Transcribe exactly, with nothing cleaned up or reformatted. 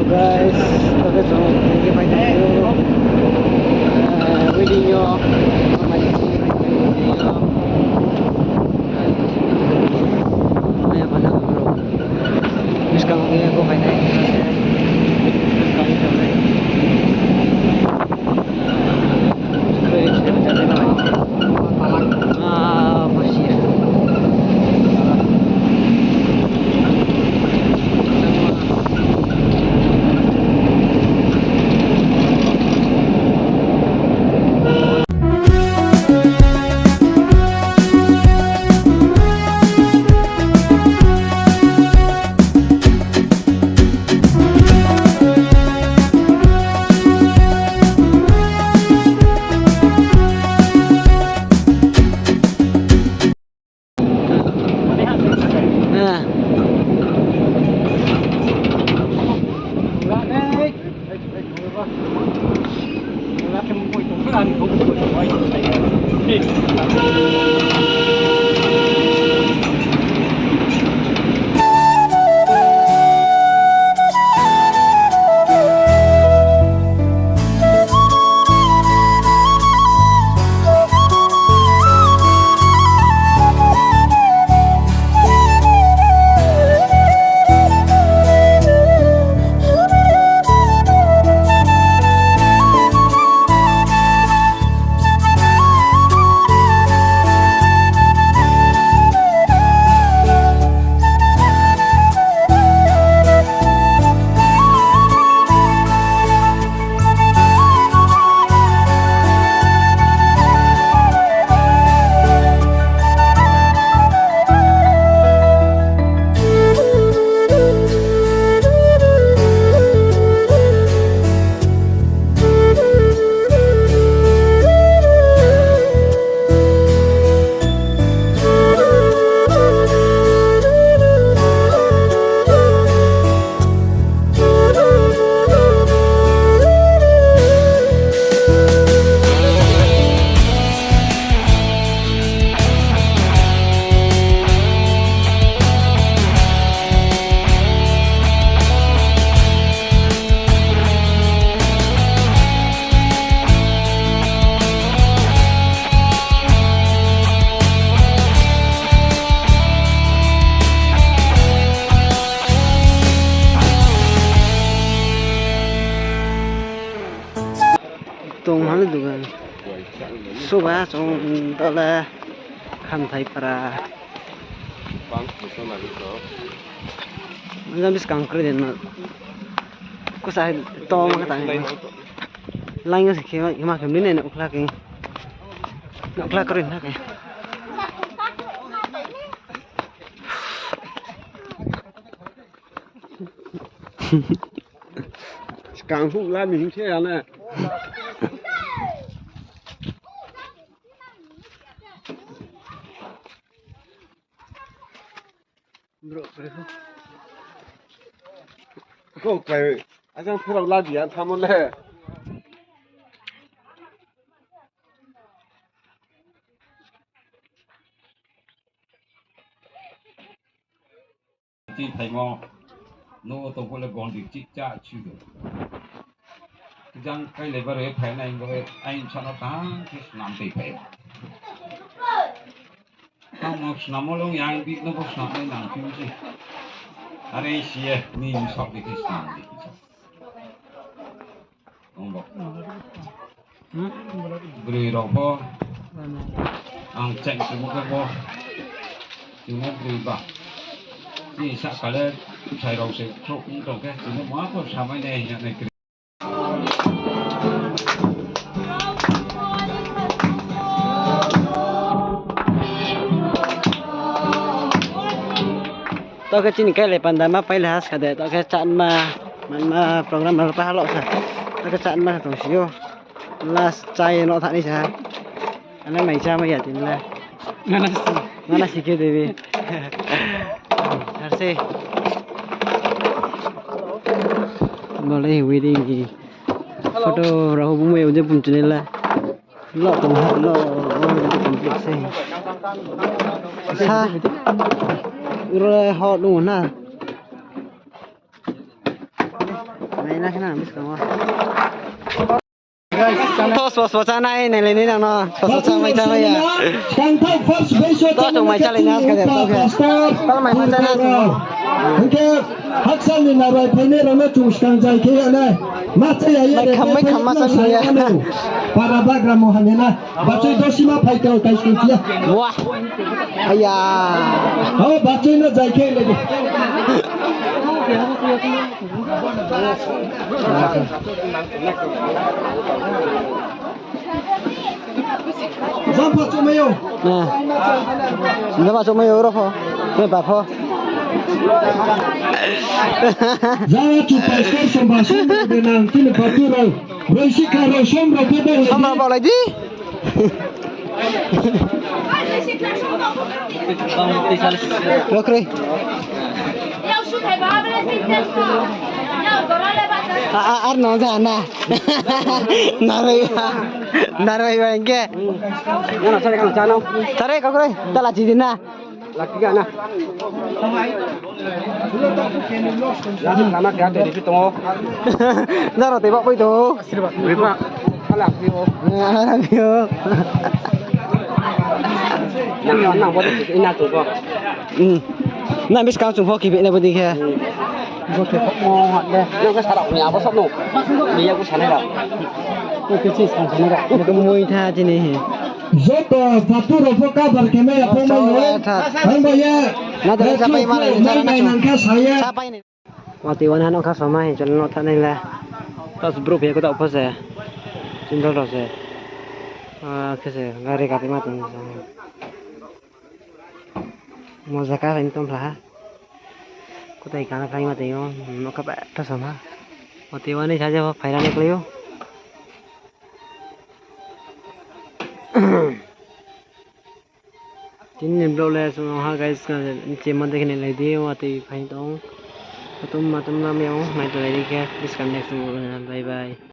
Guys, tokhe chung tini khe phai tong ou, eh, wedding yo. Maya panda bro. Buskang wo ye bo phainai. Buskang wo thangnai. Tong hal dugan. Suba chung dole Khamthai para. Jang buskang kri den no. Kusa to ma kata. Lain yo se khe ma khe mli nai no khla khe. No khla kri na khe. Skang hu la ni hing se ya na. Bro, ko kai, ajang pherao la di ya, thamo le. Chi phaimo, no tong phuh le gondi chi cha chi do. Jang kai le baro ye phainai hing bo le, aini bsa no tang khe snam tei phai. Tamo snamo le ong ya, aini bik no pho snam nai nang phi se. Are si ye, ni bsa de khe snam di. Ong bo. Broi rao pho. Ang cheng chungmo khe bo. Chungmo broi ba. Chini sahka le bsai rao se khrouh ong tong khe, chungmo ma pho samai nai hing ya nai kri. Tao khe chini kailai panda ma pailai ha ska de, tao khe chánma, manma program rao pa halo sa. Tao khe chánma sa tong si ou. Last chá ye no thanng nai sa ha. Ano mai chá mai ya tini le. Ngana si khe debi. Ar se. Bo le wedding ni photo rao bo mai o je pum chini le. Lo tong ha, lo, lo, complete se. Sa, uro hot nung na. Nai na khe na buskang wo. Tho sbo sbo chá nai, nai lai nai nang no. Sbo sbo chá mai chá mai ya. Tho chung mai chá lai na, ska de tho khe. Tho mai ma chá na chung. Hingkhe hakchal ni narai phainai rao no chung skang jai khe ya nai. Ma chá ya ye mai kham, mai kham ma chá nai ya. Para bagra mo hamya na. Bachoi dosi ma phai tao tai sung ya. Wah. Aya. Hao bachoi no jai khe le. Jang pha chumai yo. Na. Jang pha chumai yo ro pho. Ni ba pho. Jang chu pastor samba sumba de nang tini patu rao. Broi sikha rao som rao pho dong. Som rao baolai di. Rokri. A, a, ar no ja na. Naroi ba. Naroi ba hingke. Tare kokre, ta lachi di na. Laki gana. Lama kaya tadi pi tongo. Naro tebak poi tongo. Ripa. Ala pio. Ala pio. Nang nang bodo ina tu ko. Hmm. Nang bis kang chung hoki bine bodi khe. Bodo ko mo de. Nang ka sarap ni abo sab no. Biya ko sanai ra. Ko ke sis kan sanai ra. Ko mui tha chini he. Joto patu rao pho kabar khe mai ya pho mai no. Ang bo ye. Na de sa pai ma nai nang kha sa ye. Watoi wan ha no kha sama he chal no thanai le. Tas brouh phe ko ta pho se. Chindol rao se. Ah, khe se gari gari ma tong. Moja ka rai tong phla ha. Kutai kana phai ma tong yo. No ka ba ta sama. Watoi wan ni sa je pho phai ra ni klai yo. Tini ni vlog le chung ha guys, ka ni chema de khe nai lai di, watoi phai tong. Atum atum lam yong, nai to lai di khe, bis ka next vlog le, bye bye.